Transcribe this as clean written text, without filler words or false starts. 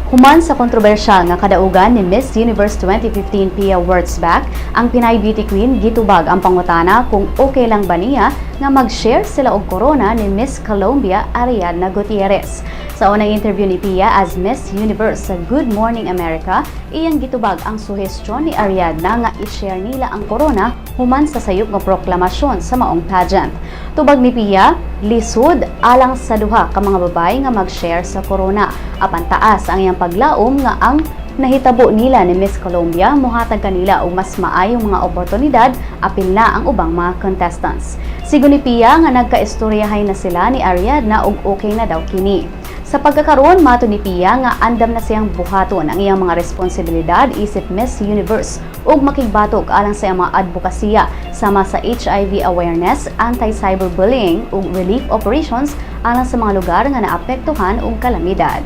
Human sa kontrobersyal nga kadaugan ni Miss Universe 2015 Pia Wurtzbach, ang Pinay Beauty Queen gitubag ang pangutana kung okay lang ba niya nga mag-share sila og korona ni Miss Colombia Ariadna Gutierrez. Sa unang interview ni Pia as Miss Universe sa Good Morning America, iyang gitubag ang suhestyon ni Ariadna nga i-share nila ang korona human sa sayop nga proklamasyon sa maong pageant. Tubag ni Pia, lisod alang sa duha ka mga babae nga mag-share sa korona. Apan taas ang iyang paglaom nga ang nahitabo nila ni Miss Colombia mohatag kanila og mas maayong mga oportunidad apil na ang ubang mga contestants. Sigon ni Pia nga nagkaistoryahay na sila ni Ariadna og okay na daw kini. Sa pagkakaroon, mato ni Pia nga andam na siyang buhaton ang iyang mga responsibilidad isip Miss Universe ug makigbatok alang sa iyang mga advokasya sama sa HIV awareness, anti-cyberbullying ug relief operations alang sa mga lugar nga naapektuhan og kalamidad.